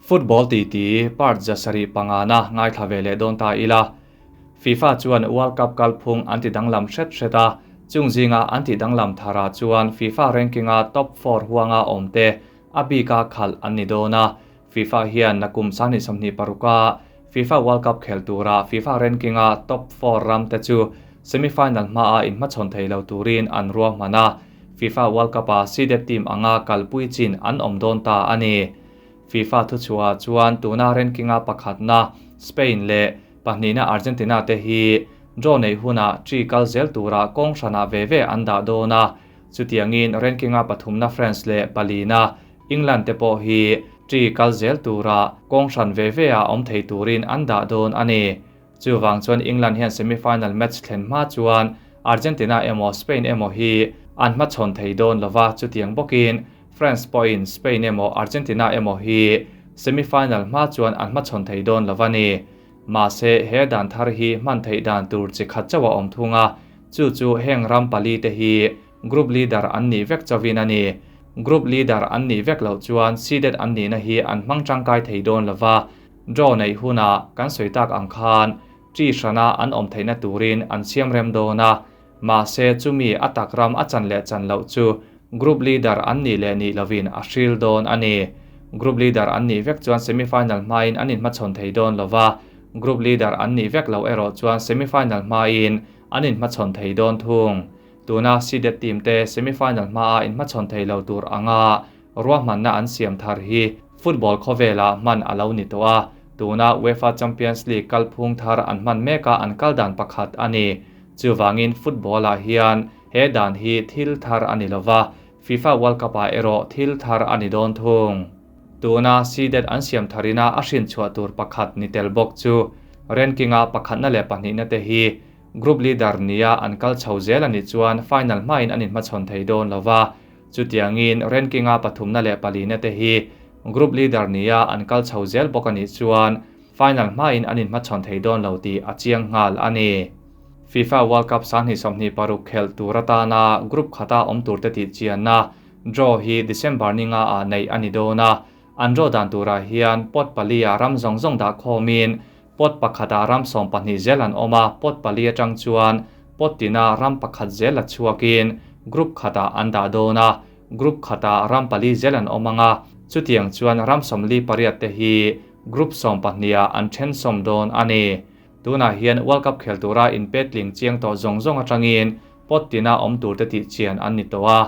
Football titi part 75 na ngaithla ve leh dawn ta ila. FIFA chuan World Cup kalphung an ti danglam hret hret a, chung zinga an ti danglam thara chuan FIFA rankinga top 4 huanga awmte a bika khalh an ni dawn a. FIFA hian nakum 2026a FIFA World Cup khel tura FIFA rankinga top 4 ram te chu semifinal hmaa in hmachhawn thei lo turin an ruahman a. FIFA World Cup a seeded team anga kalpui chin an awm dawn ta ani. FIFA thu chhuah chuan tuna rankinga pakhatna Spain leh pahnihna Argentina te hi draw nei huna chi kal zel tura kawng hrana ve ve an dah dawn a. Chutiangin rankinga pathumna France leh palina England te pawh hi chi kal zel tura kawng hran ve ve a awm thei turin an dah dawn ani. Chuwang chuan England hian semifinal match thlen hma chuan Argentina emaw Spain emaw hi an hmachhawn thei dawn lova chutiang bawkin France pawhin Spain emaw Argentina emaw hi semifinal hma chuan an hmachhawn thei dawn lova ni. Mahse he dan thar hi hman theih dan tur chi khat chawa awm thunga chu chu heng ram pali te hi group leader an ni vek chawin ani. Group leader an ni vek lo chuan seeded an ni na hi an hmang tangkai thei dawn lova draw nei huna kan soi tak ang khan chi hrana an awm theihna turin an siam rem dawn a. Mahse chumi atak ram a chan leh chan lo chu group leader an ni leh ni lovin a hril dawn ani. Group leader an ni vek chuan semifinal hmain an in hmachhawn thei dawn lova group leader an ni vek lo erawh chuan semifinal hmain an in hmachhawn thei dawn thung. Tuna seeded team te semifinal hmaa in hmachhawn thei lo tur anga ruahmanna an siam thar hi football khawvela hman alo ni to a. Tuna UEFA Champions League kalphung thar an hman meka an kaldan pakhat ani. Chuwangin football ah hian he dan hi thil thar ani lova FIFA World Cup ah erawh thil thar ani dawn thung. Tuna seeded an siam tharina a hrin chhuah tur pakhat ni tel bawk chu rankinga pakhatna leh pahnihna te hi group leader nia an kal chho zel ani chuan final hmain an in hmachhawn thei dawn lova chutiangin rankinga pathumna leh palina te hi group leader nia an kal chho zel bawk ani chuan final hmain an in hmachhawn thei dawn lo ti a chiang nghal ani. FIFA World Cup 2026 khel tur atana group khata awm tur te ti chianna draw hi December ninga a nei ani dawn a. An draw dan turah hian pot pali a ram zawng zawng dah khawmin pot pakhata ram 12 zel an awm a. Pot pali atang chuan pot tina ram pakhat zel a chhuakin group khata an dah dawn a. Group khata ram pali zel an awm anga chutiang chuan ram 48 te hi group 12 ah an then sawm dawn ani. Tunah hian World Cup khel tura in petling chiang tawh zawng zawng atangin pot tina awm tur te tih chian an ni tawh a.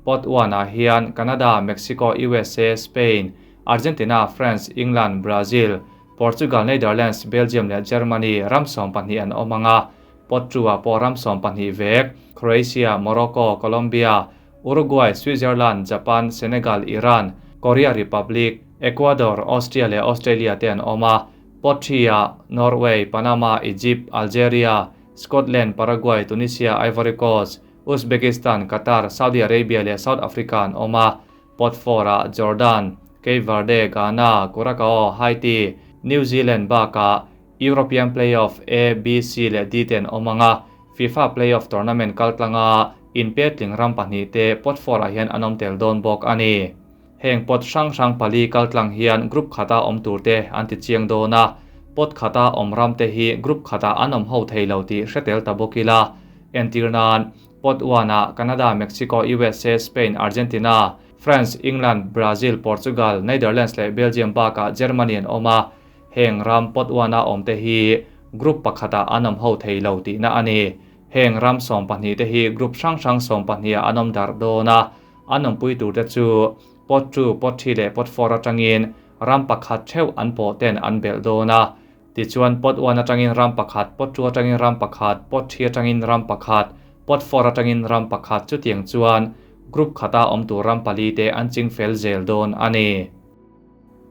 Pot 1 ah hian Canada, Mexico, USA, Spain, Argentina, France, England, Brazil, Portugal, Netherlands, Belgium leh Germany ram 12 an awm anga. Pot 2 ah pawh ram 12 vek Croatia, Morocco, Colombia, Uruguay, Switzerland, Japan, Senegal, Iran, Korea Republic, Ecuador, Austria leh Australia te an awm a. Pot 3 ah Norway, Panama, Egypt, Algeria, Scotland, Paraguay, Tunisia, Ivory Coast, Uzbekistan, Qatar, Saudi Arabia leh South Africa an awm a. Pot 4 ah Jordan, Cape Verde, Ghana, Curacao, Haiti, New Zealand baka European Playoff A, B, C leh D te an awm anga. FIFA Playoff Tournament kaltlanga in petling ram pahnih te pot 4 ah hian an awm tel dawn bawk ani. Heng pot hrang hrang pali kaltlang hian group khata awm tur te an ti chiang dawn a. Pot khata awm ram te hi group khata an awm ho thei lo ti hretel ta bawk ila. Entir nan pot 1 ah Canada, Mexico, USA, Spain, Argentina, France, England, Brazil, Portugal, Netherlands leh Belgium bakah Germany an awm a. Heng ram pot 1 ah awm te hi group pakhata an awm ho thei lo tihna ani. Heng ram 12 te hi group hrang hrang 12 ah an awm dar dawn a. An awmpui tur te chu pot 2, pot 3 leh pot 4 atangin ram pakhat theuh an pawh ten an belh dawn a. Tichuan pot 1 atangin ram pakhat, pot 2 atangin ram pakhat, pot 3 atangin ram pakhat, pot 4 atangin ram pakhat chutiang chuan group khata awm tur ram pali te an ching fel zel dawn ani.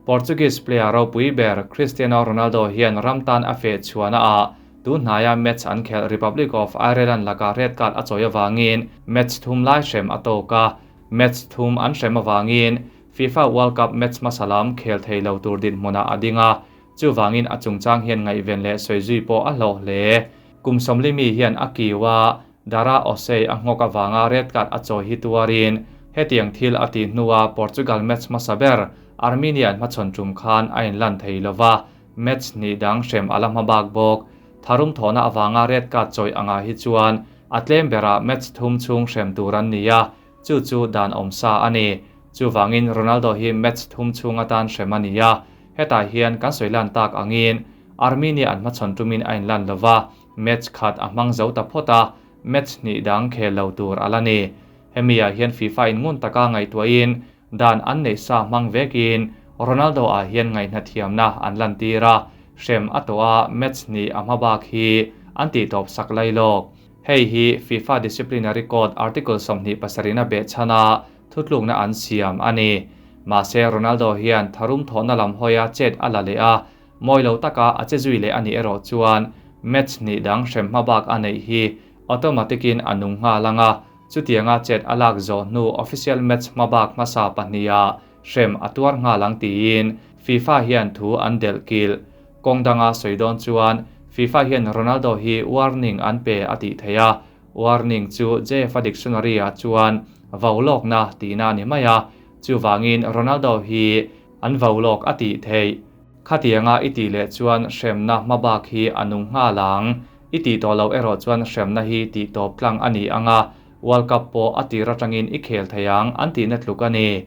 Portuguese player ropui ber Cristiano Ronaldo hian ram tan a fe chhuana a tu hnaia match an khel Republic of Ireland laka red card a chawi awangin match thum lai hrem a tawk a. Match thum an hrem awangin FIFA World Cup match masalam khel thei lo tur din hmuna a dinga. Chuwangin a chungchang hian ngaihven leh sawizui pawh a hlawh hle. Kum 15 hian a kiwa Dara Osei a nghawk awanga red card a chawi hi tuarin hetiang thil a ti hnuah Portugal match hmasa ber Armenia an hmachhawn tum khan a inlan thei lo va, match hnih dang hrem a la hma bak bawk. Tharum thawhna avanga red card chawi angah hi chuan a tlem berah match thum chhung hrem tur an ni a, chu chu dan awm sa a ni. Chuvangin Ronaldo hi match thum chhung atan hrem a ni a, hetah hian kan sawi lan tak angin Armenia an hmachhawn tumin a inlan lo va, match khat a hmang zo ta phawt a, match hnih dang khel lo tur a la ni. Hemi ah hian FIFA in ngun taka ngaihtuahin dan an neih sa hmang vekin Ronaldo ah hian ngaihna thiamna an lantir a, hrem a tawh a match hnih a hma bak hi an tihtawp sak lai lawk. Hei hi FIFA Disciplinary Code Article 27 a behchhan a thutlukna an siam a ni. Mahse Ronaldo hian tharum thawhna lam hawia chet a la leh a, mawi lo taka a che zui leh a nih erawh chuan match hnih dang hrem hma bak a neih hi automatic in a nung nghal ang a, chutianga chet a lak zawh hnu official match hma bak hmasa pahniha hrem a tuar nghal ang tiin FIFA hian thu an delh kilh. Kawng danga sawi dawn chuan FIFA hian Ronaldo hi warning an pe a tih theih a, warning chu JFA dictionary ah chuan vaulawkna tihna a ni mai a, chuvangin Ronaldo hi an vaulawk a tih theih. Khatianga i tih leh chuan hremna hma bak hi a nung nghal ang. I tih tawh loh erawh chuan hremna hi tih tawp tlang a ni ang a, World Cup pawh a tir atangin i khel thei ang an tihna tluk a ni.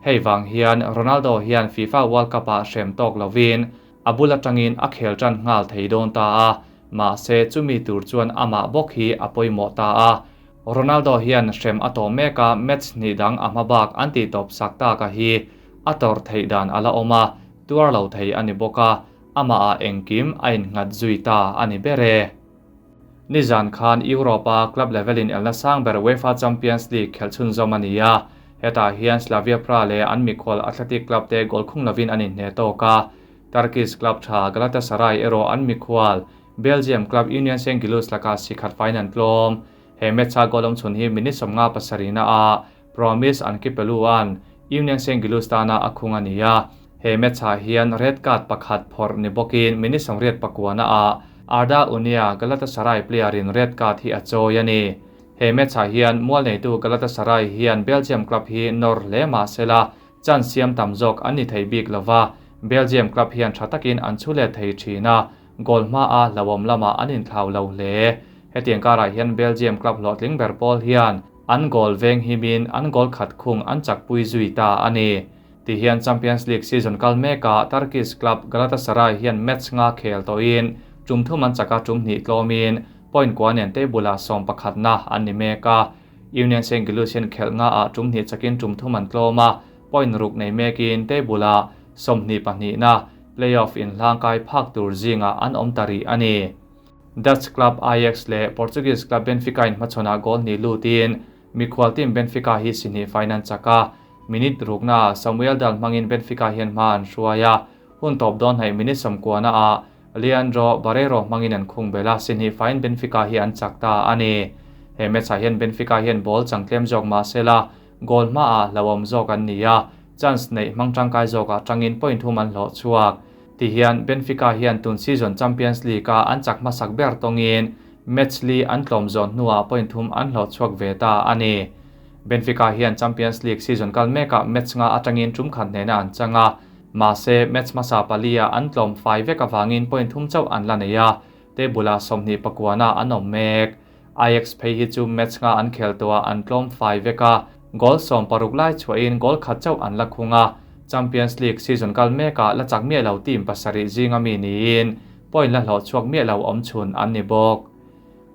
Hei vang hian Ronaldo hian FIFA World Cup ah hrem tawk lovin a bul atangin a khel tan nghal thei dawn ta a, mahse chumi tur chuan amah bawk hi a pawimawh ta a. Ronaldo hian hrem a tawh mek a, match hnih dang a hma bak an tih tawp sak tak a hi a tawrh theih dan a la awm a, tuar lo thei a ni bawk a, amah ah engkim a innghat zui ta a ni ber e. Nizan khan Europe a club level in elna sang ber UEFA Champions League khelh chhunzawm a ni a, hetah hian Slavia Praha leh an mikhual Athletic Club te goal khung lovin an inhne tawk a, Turkish club tha Galatasaray erawh an mikhual Belgium club Union Saint-Gilloise lakah sikhat faiin an tlawm. He match a goal awm chhun hi minute 57 na ah Promise Ankipelu-a'n Union Saint-Gilloise tana a khung a ni a, he match ah hian red card pakhat phawrh ni bawkin minute 89 na ah Arda Unia Galatasaray player in red card hi a chawi a ni. He match ah hian mual neitu Galatasaray hian Belgium club hi nawr hle mah sela chance siam tam zawk an ni thei bik lova, Belgium club hian tha takin an chhu let thei thin a, goal hma a hlauhawm lamah an inthlau lo hle. Hetiang karah hian Belgium club hlawhtling ber pawl hian an goal veng himin an goal khat khung an chakpui zui ta a ni. Ti hian Champions League season kal mekah Turkish club Galatasaray hian match nga khel tawhin tum thum an chaka tum hnih tlawmin point kua nen table ah 11 na an ni mek a. Union Saint-Gilloise hian khelh nga ah tum hnih chakin tum thum an tlawm a, point ruk nei mekin table ah 22 na playoff in hlangkai phak tur zingah an awm ta rih a ni. Dutch club Ajax leh Portuguese club Benfica in hmachhawnah goal hnih lutin mikhual team Benfica hi si hnih faiin an chak a, minute rukna ah Samuel Dal hmangin Benfica hian hma an hruai a, hun tawp dawn hnaih minute 90 na ah Leandro Barreiro hmangin an khung bel a, si hnih faiin Benfica hi an chak ta a ni. He match ah hian Benfica hian ball chang tlem zawk mah sela goal hma ah hlauhawm zawk an ni a, chance neih hmang tangkai zawk ah tangin point thum an hlawh chhuak. Ti hian Benfica hian tun season Champions League a an chak hmasak ber tawngin match li an tlawm zawn hnuah point thum an hlawh chhuak ve ta a ni. Benfica hian Champions League season kal mekah match nga atangin tum khat hnena an chang a, mahse match hmasa pali ah an tlawm fai vek awangin point thum chauh an la nei a, table ah 29 na an awm mek. Ajax phei hi chu match nga an khel tawhah an tlawm fai vek a, goal 60 lai chhuahin goal khat chauh an la khung a, Champions League season kal mekah la chak miah lo team pasarih zinga mi niin point la hlawh chhuak miah lo awm chhun an ni bawk.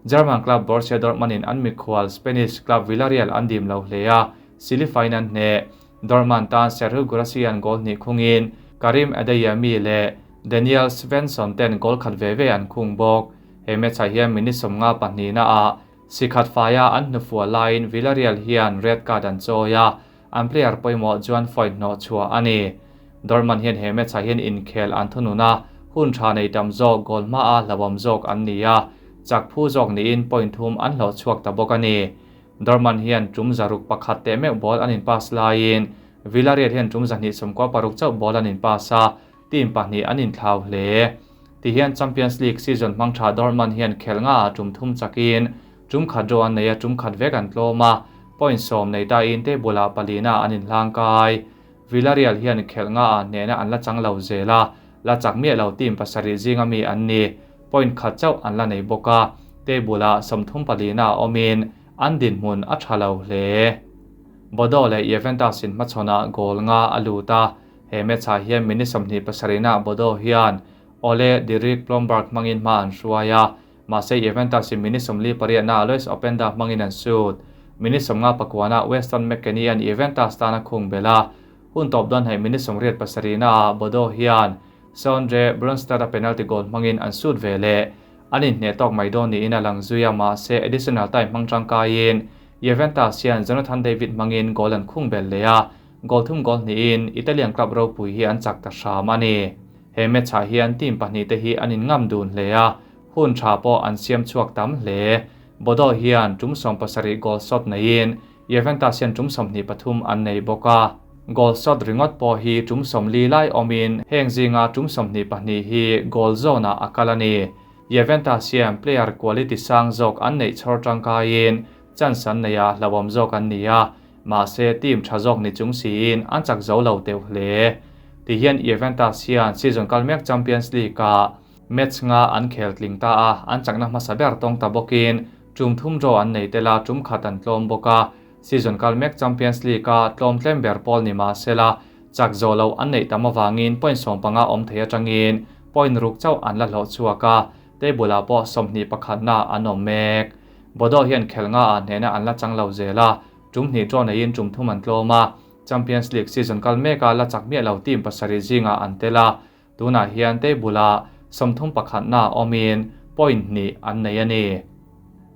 German club Borussia Dortmund in an mikhual Spanish club Villarreal an dim lo hle a, sili faiin an hneh. Dortmund tan Serhou Guirassy an goal hnih khungin Karim Adeyemi leh Daniel Svensson ten goal khat ve ve an khung bawk. He match ah hian minute 52 na ah sikhat faia an hnufual laiin Villarreal hian red card an chawi a, an player pawimawh Juan Foyth hnawh chhuah a ni. Dortmund hian he match ah hian inkhel an thunun a, hun tha nei tam zawk goal hma a hlauhawm zawk an ni a, chak phu zawk niin point thum an hlawh chhuak ta bawk a ni. Dortmund hian tum zaruk pakhat teh meuh ball an in pass laiin Villarreal hian tum zahnih 96 chauh ball an in pass a, team pahnih an inthlau hle. Ti hian Champions League season hmang tha Dortmund hian khel nga ah tum thum chakin tum khat draw an nei a, tum khat vek an tlawm a, point 10 nei ta in table ah palina an inhlangkai. Villarreal hian khelh nga ah hnehna an la chang lo zel a, la chak miah lo team pasarih zinga mi an ni. Point khat chauh an la nei bawk a, table ah 34 na a awmin an dinhmun a tha lo hle. Bodo leh Juventus in hmachhawnah goal nga a lut a, he match ah hian minute 27 na Bodo hian Ole Dirk Blomberg hmangin hma an hruai a, mahse Juventus in minute 48 na Lois Openda hmangin an sut. Minute 59 na Weston McKennie an Juventus tana khung bela. Hun tawp dawn hei minute 87 na Bodo hian Sondre Brunstad a penalty goal hmangin an sut ve le. An inhne tawk mai dawn niin a lang zui a, mahse additional time hmang tangkaiin Juventus hian Jonathan David hmangin goal an khung bel le a, goal thum goal hnihin Italian club ropui hi an chak ta hram a ni. He match ah hian team pahnih te hi an inngam dun hle a, hun tha pawh an siam chhuak tam hle. Bodo hian tum 70 goal shot neiin Juventus hian tum 23 an nei bawk a. Goal shot ringawt pawh hi tum 40 lai awmin heng zinga tum 22 hi goal zone ah a kal a ni. Juventus hian player quality sang zawk an neih chhawr tangkaiin chance an nei a hlauhawm zawk an ni a, mahse team tha zawk ni chung siin an chak zo lo teuh hle. Ti hian Juventus hian season kal mek Champions League ah match nga an khel tling ta a, an chakna hmasa ber tawng ta bawkin tum thum draw an nei tela tum khat an tlawm bawk a. Season kal mek Champions League a tlawm tlem ber pawl ni mahsela chak zo lo an neih tam awangin point 15 awm thei atangin point ruk chauh an la hlawh chhuak a, table ah pawh 21 na an awm mek. Bodo hian khel nga ah hnehna an la chang lo zel a, tum hnih draw neiin tum thum an tlawm a. Champions League season kal mek a la chak miah lo team pasarih zinga an tel a, tunah hian table ah 31 na awmin point hnih an nei a ni.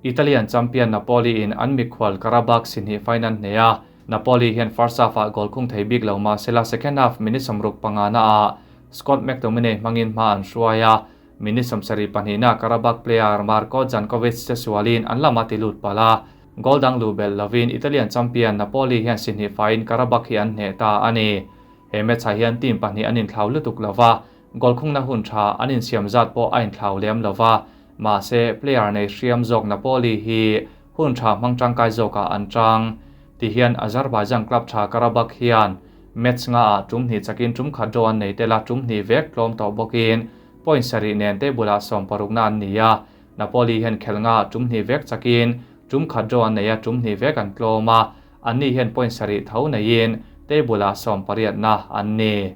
Italian champion Napoli in an mikhual Karabakh si hnih final hne a, Napoli hian first half ah goal khung thei bik lo mahsela second half minute 65 na ah Scott McTominay hmangin hma an hruai a, minute 72 na Karabakh player Marko Jankovic te sualin an lama ti lut pala. Goal dang lu bel lovin Italian champion Napoli hian si hnih fain Karabakh hi an hne ta a ni. He match ah hian team pahnih an inthlau lutuk lova, goal khungna hun tha an insiam zat pawh a inthlau lem lova, mahse player nei hriam zawk Napoli hi hun tha hmang tangkai zawkah an tang. Ti hian Azerbaijan club tha Karabakh hian match nga ah tum hnih chakin tum khat draw an nei tela tum hnih vek tlawm tawh bawkin point sarih nen table ah 60 na an ni a. Napoli hian khel nga ah tum hnih vek chakin tum khat draw an nei a, tum hnih vek an tlawm a, an ni hian point sarih tho neiin table ah 18 na an ni.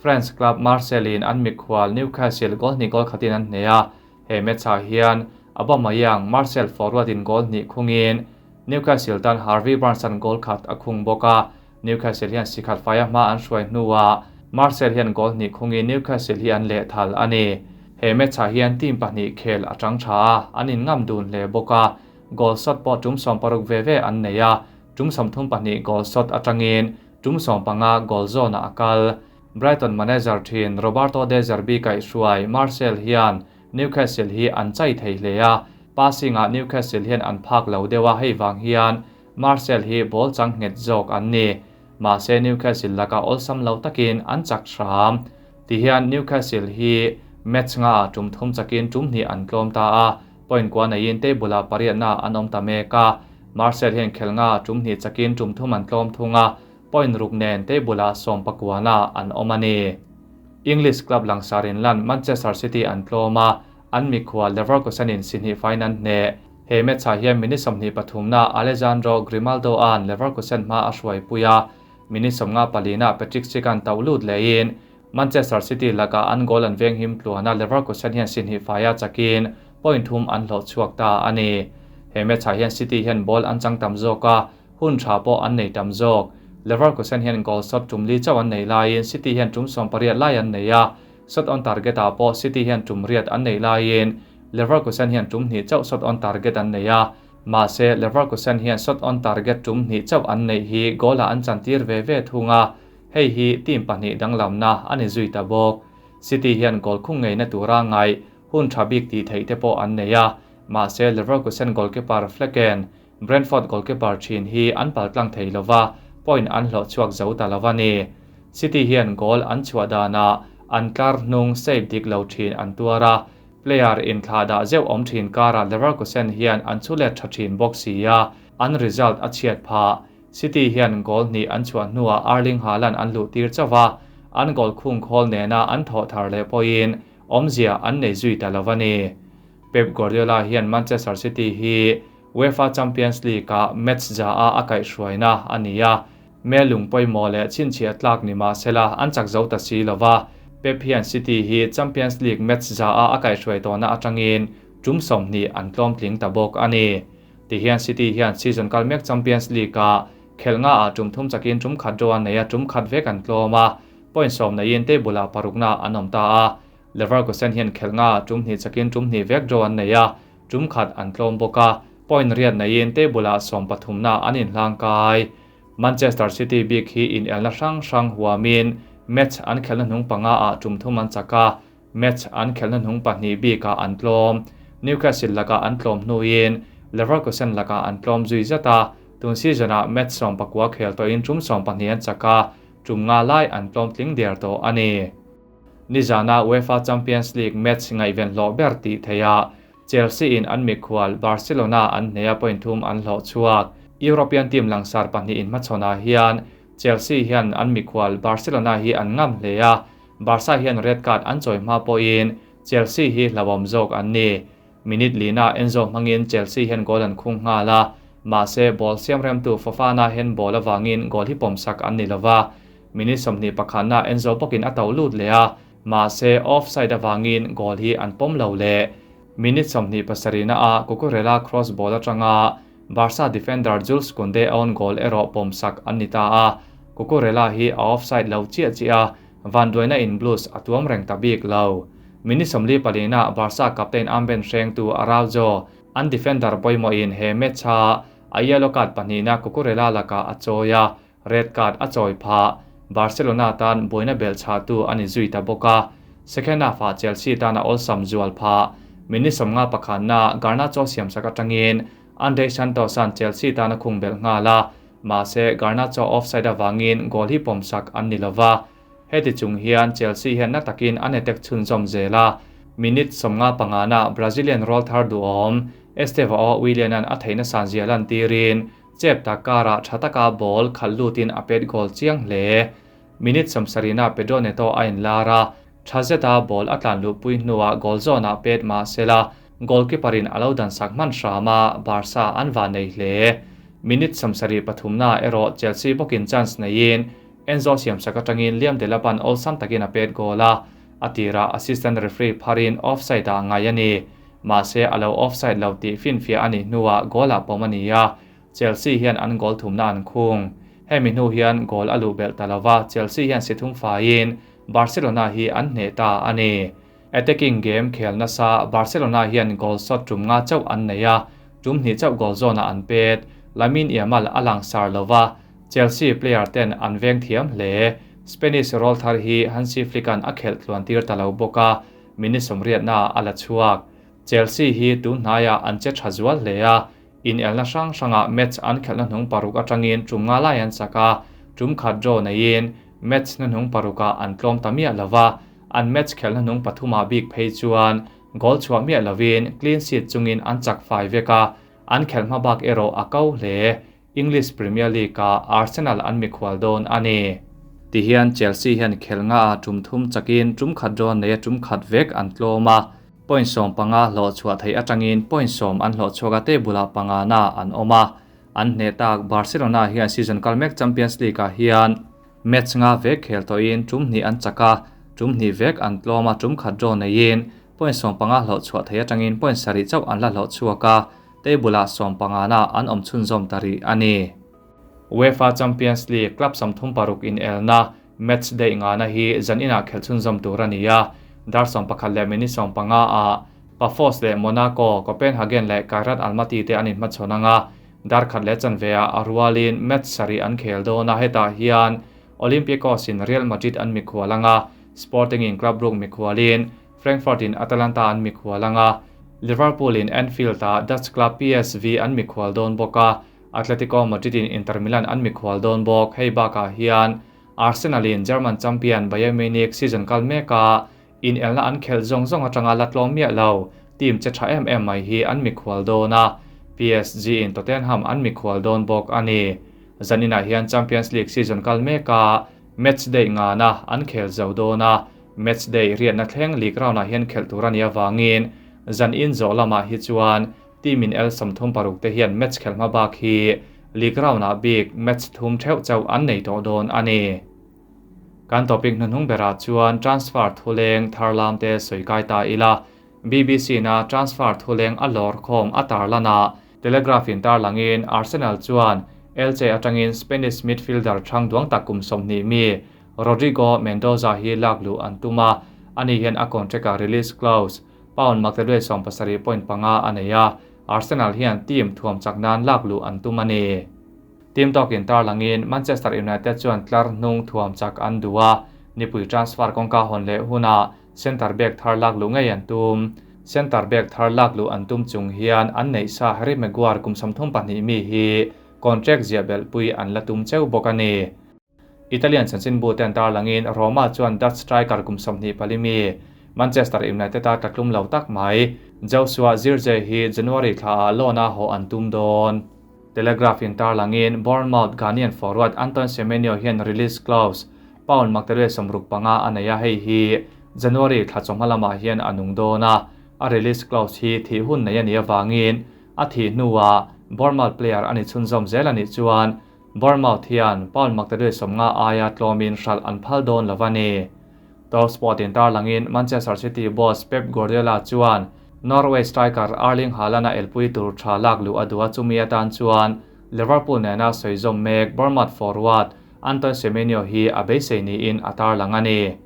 France club Marseille in an mikhual Newcastle goal hnih goal khatin an hne a, he match ah hian Aubameyang Marseille forward in goal hnih khungin Newcastle tan Harvey Barnes an goal khat a khung bawk a. Newcastle hian sikhat faia hma an hruai hnuah Marseille hian goal hnih khungin Newcastle hi an leh thal a ni. He match ah hian team pahnih khel a tang tha a, an inngam dun hle bawk a, goal shot pawh tum 60 ve ve an nei a, tum 32 goal shot atangin tum 15 goal zone ah a kal. Brighton manager thin Roberto De Zerbi kaih hruai Marseille hian Newcastle hi an chai thei hle a, passing ah Newcastle hian an phak lo deuh a, hei wang hian Marseille hi ball chang nghet zawk an ni. Mahse Newcastle laka awlsam lo takin an chak hram. Ti hian Newcastle hi match nga ah tum thum chakin tum hnih an tlawm ta a, point kwa neiin table ah pariat na an awm ta mek a. Marseille hian khel nga ah tum hnih chakin tum thum an tlawm thung a, point ruk nen table ah 19 na an awm a ni. English club langsarin lan Manchester City an tlawm a, an mikhual Leverkusen in si hnih final hne. He match ah hian minute 23 na Alejandro Grimaldo an Leverkusen hma a hruai pui a, minute 54 na Patrick Schick an tauh lut lein Manchester City laka an goal an veng him tluana Leverkusen hian si hnih faia chakin point thum an hlawh chhuak ta a ni. He match ah hian City hian ball an chang tam zawk a, hun tha pawh an nei tam zawk. Leverkusen hian goal shot tum li chauh an nei laiin City hian tum 80 lai an nei a, shot on target ah pawh City hian tum riat an nei laiin Leverkusen hian tum hnih chauh shot on target an nei a, mahse Leverkusen hian shot on target tum hnih chauh an nei hi goal ah an chantir ve ve thung a, hei hi team pahnih danglamna ani zui ta bawk. City hian goal khung ngei na tura ngai hun tha bik ti thei te pawh an nei a, mahse Leverkusen goalkeeper Flecken Brentford goalkeeper thin hi an paltlang thei lova, point an hlawh chhuak zo ta lova ni. City hian goal an chhuah dana an tlar hnung save dik lo thin an tuar a, player in thla dah zeuh awm thin kara Leverkusen hian an chulet tha thin bawk si a, an result a chhiat pha. City hian goal hnih an chhuah hnuah Erling Haaland an luhtir chauh a, an goal khung khawl nena an thawh thar leh pawhin awmzia an nei zui ta lo a ni. Pep Guardiola hian Manchester City hi UEFA Champions League-ah match za a a kaihhruaina a ni a, Mel lung pawimawh leh chhinchhiah tlak ni mah sela an chak zo ta si lo va, Pep hian City hi Champions League match za a a kaihhruai tawhna atangin tum 20 an tlawm tling ta bawk a ni. Tihian City hian season kal mek Champions League-ah khelh nga ah tum thum chakin tum khat draw an nei a, tum khat vek an tlawm a, point 10 neiin table ah parukna an awm ta a. Leverkusen hian khelh nga ah tum hnih chakin tum hnih vek draw an nei a, tum khat an tlawm bawk a, point riat neiin table ah 13na an inhlang kai. Manchester City bik hi inelna hrang hrang huamin match an khelhna hnung panga ah tum thum an chak a, match an khelhna hnung pahnih bikah an tlawm. Newcastle lakah an tlawm hnuin Leverkusen lakah an tlawm zui zat a, tun season-ah match 19 khel tawhin tum 12 an chak a, tum nga lai an tlawm tling der tawh a ni. Nizana UEFA Champions League match ngaihven hlawh ber tih theihah Chelsea in an mikhual Barcelona an hneha point thum an hlawh chhuak. European team langsar pahnih inhmachhawnah hian Chelsea hian an mikhual Barcelona hi an ngam hle a, Barca hian red card an chawi hma pawhin Chelsea hi hlauhawm zawk an ni. Minute lina Enzo hmangin Chelsea hian goal an khung nghal a, mahse ball siam remtu Fofana hian ball avangin goal hi pawmsak an ni lova. Minute 21na Enzo bawkin a to lut leh a, mahse offside avangin goal hi an pawm lo leh. Minute 27na a Cucurella cross ball atanga Barca defender Jules Kounde own goal erawh pawmsak an ni ta a, Cucurella hi a offside lo chiah chiah a, Van Duaina in Blues a tuam reng ta bik lo. Minute 44na Barca captain armband hrengtu Araujo an defender pawimawhin he match a a yellow card pahnihna Cucurella lakah a chawi a, red card a chawi phah. Barcelona tan buaina bel chhahtu a ni zui ta bawk a. Second half-ah Chelsea tan a awlsam zual phah. Minute 51na Garnacho siamsak atangin Andre Santos-a'n Chelsea tan a khung belh nghal a, mahse Garnacho offside avangin goal hi pawmsak an ni lova. Heti chung hian Chelsea hian na takin an attack chhunzawm zel a. Minute 55na Brazilian roll thar duhawm Estevao Willian-a'n a theihna san zia lantirin chep tak karah tha taka ball khalh lutin a pet goal chiang hle. Minute 70na Pedro Neto a inlar a, tha zeta ball a tlan luhpui hnuah goal zawnah pet mahsela goalkeeper-in a lo dansak hman hram a, Barca an va nei hle. Minute 73na erawh Chelsea bawkin chance neiin Enzo siamsak atangin Liam Delap-a'n awlsam takin a pet goal a, a tirah assistant referee pharin offside-ah ngai a ni. Mahse a lo offside lo tih finfiah a nih hnuah goal-ah pawm a ni a, Chelsea hian an goal thumna an khung. Hemi hnu hian goal a luh belh ta lova, Chelsea hian si thum faiin Barcelona hi an hneh ta a ni. Attacking game khel nasa Barcelona hian goal shot tum nga chauh an nei a, tum hnih chauh goal zawnah an pet. Lamine Yamal a langsar lova, Chelsea player ten an veng thiam hle. Spanish roll thar hi Hansi Flick-a'n a khelh tluan tir ta lo bawk a, minute 80na a la chhuak. Chelsea hi tun hnaiah an che tha zual hle a, inelna hrang hrangah match an khelhna hnung paruk atangin tum nga lai an chak a, tum khat draw neiin match na hnung parukah an tlawm ta miah lova, an match khelhna hnung pathumah bik phei chuan goal chhuah miah lovin clean sheet chungin an chak fai vek a, an khelh hma bak erawh a ko hle. English Premier League-ah Arsenal an mikhual dawn a ni. Tihian Chelsea hian khelh nga a tum thum chakin tum khat draw nei a tum khat vek an tlawm a, point 15 hlawh chhuah theih atangin point 10 an hlawh chhuak a table-ah panga na an awm a. An hneh tak Barcelona hian season kal mek Champions League-ah hian match nga vek khel tawhin tum hnih an chak a, tum hnih vek an tlawm a tum khat draw neiin point 15 hlawh chhuah theih atangin point 7 chauh an la hlawh chhuak a, table-ah 15 na an awm chhunzawm ta rih a ni. UEFA Champions League club 36 inelna match day nga na hi zan inah khelh chhunzawm tur a ni a, dar 11 minute 15 ah Pafos leh Monaco, Copenhagen leh Kairat Almaty te an inhmachhawn anga, dar khat leh chanve ah a rualin match sarih an khel dawn a, hetah hian Olympiacos in Real Madrid an mikhual anga, Sporting in Club Brugge mikhualin Frankfurt in Atalanta an mikhual anga, Liverpool in Anfield ah Dutch club PSV an mikhual dawn bawk a, Atletico Madrid in Inter Milan an mikhual dawn bawk. Hei bakah hian Arsenal in German champion Bayern Munich season kal meka inelna an khelh zawng zawng atanga la tlawm miah lo team che tha em em mai hi an mikhual dawn a, PSG in Tottenham an mikhual dawn bawk a ni. Zaninah hian Champions League season kal meka match day ngana an khel zo dawn a, match day riatna thleng league round ah hian khelh tur a nih avangin zan in zawh lamah hi chuan team in el 36 te hian match khelh hma bak hi league round ah bik match thum theuh chauh an nei tawh dawn a ni. Kan topic hnuhnung berah chuan transfer thuleng tharlam te sawi kai ta ila. BBC na transfer thuleng a lawr khawm a tarlan a, Telegraph in tarlangin Arsenal chuan Elche atangin Spanish midfielder thang duang tak kum 20 mi Rodrigo Mendoza hi lak luh an tum a, ani hian a contract a release clause pound maktaduai 70.5 a nei a, Arsenal hian team thuam chak nan lak luh an tum a ni. Team talk in tarlangin Manchester United chuan tlar hnung thuam chak an duwa, nipui transfer kawngka hawn leh huna center back thar lak lu ngei an tum. Center back thar lak lu an tum chung hian an nei sa Harry Maguire kum 32 mi hi contract zia bel pui an la tum cheu bawk a ni. Italian chanchin bu ten tarlangin Roma chuan Dutch striker kum 24 mi Manchester United a tlatlum lo tak mai Joshua Zirkzee hi January thla a loan-a ho an tum dawn. Telegraph in tarlangin Bournemouth Ghanaian forward Anton Semenyo hian release clause pound maktaduai 65 a nei a, hei hi January thla chawhma lamah hian a nung dawn a, a release clause hi thi hun nei a ni awangin a thi hnuah Bournemouth player ani chhunzawm zel ani chuan Bournemouth hian pound maktaduai 50 aia tlawmin hral an phal dawn lo a ni. Talksport in tarlangin Manchester City boss Pep Guardiola chuan Norway striker Erling Haaland a elpui tur tha lak lu a duha chumi atan chuan Liverpool nena sawi mek Bournemouth forward Anton Semenyo hi a beisei niin a tarlang a ni.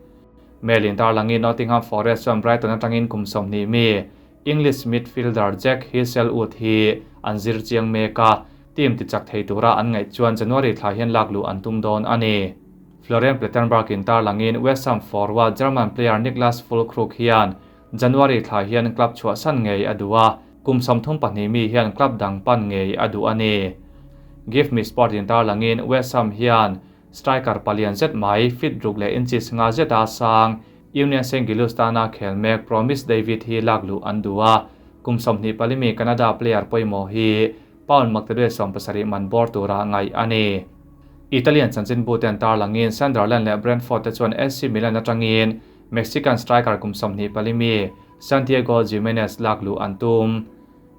Mail in tarlangin Nottingham Forest chuan Brighton atangin kum 20 mi English midfielder Jack Hiselwood hi an zir chiang meka team ti chak thei tura an ngaih chuan January thla hian lak lu an tum dawn a ni. Florian Plettenberg in tarlangin West Ham forward German player Niklas Füllkrug hian January thla hian club chhuah san ngei a duha, kum 32 mi hian club dang pan ngei a du a ni. Give Me Sport in tarlangin West Ham hian striker palian zet mai fit ruk le inches nga zeta sang Union St. Gilles tana khel mek Promise David hi lak lu an duha, kum 24 mi Canada player poimo hi pound maktaduai 70 man bor tura ngai a ni. Italian chanchin bu ten tarlangin Sunderland le Brentford te chuan AC Milan atangin Mexican striker kum 24 mi Santiago Gimenez lak lu an tum.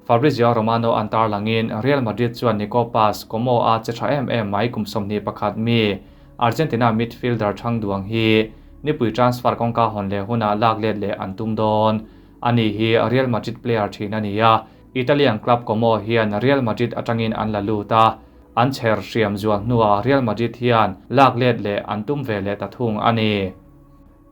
Fabrizio Romano an tarlangin Real Madrid chuan Nico Paz Como a che tha em em mai kum 21 mi Argentina midfielder thang duang hi nipui transfer kawngka hawn le huna lak let le an tum dawn. Ani hi Real Madrid player thin ani a, Italian club Como hian Real Madrid atangin an la luta, an cher hriam zual hnuah Real Madrid hian lak let le an tum ve le ta thung ani.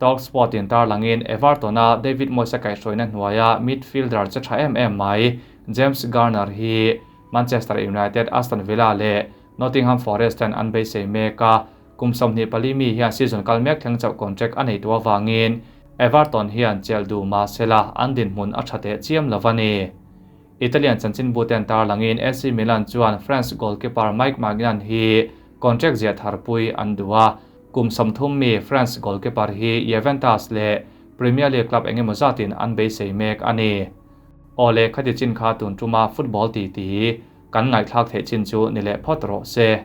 Talksport in tarlangin Everton a David Moyes a kaihhruaina hnuaia midfielder che tha em em mai James Garner hi Manchester United, Aston Villa le Nottingham Forest ten an beisei mek a, kum 24 mi hian season kal mek thleng chauh contract a nei tu awangin Everton hian chel du ma sela an din hmun a thate chiam lovani. Italian chanchin bu ten tarlangin AC Milan chuan France goalkeeper Mike Maignan hi contract zia tharpui an duha, kum 30 mi France goalkeeper hi Juventus le Premier League club engemaw zatin an beisei mek ani. Ole khati chin kha tun tuma football ti ti kan ngai thlak the chin chu ni le phot ro se.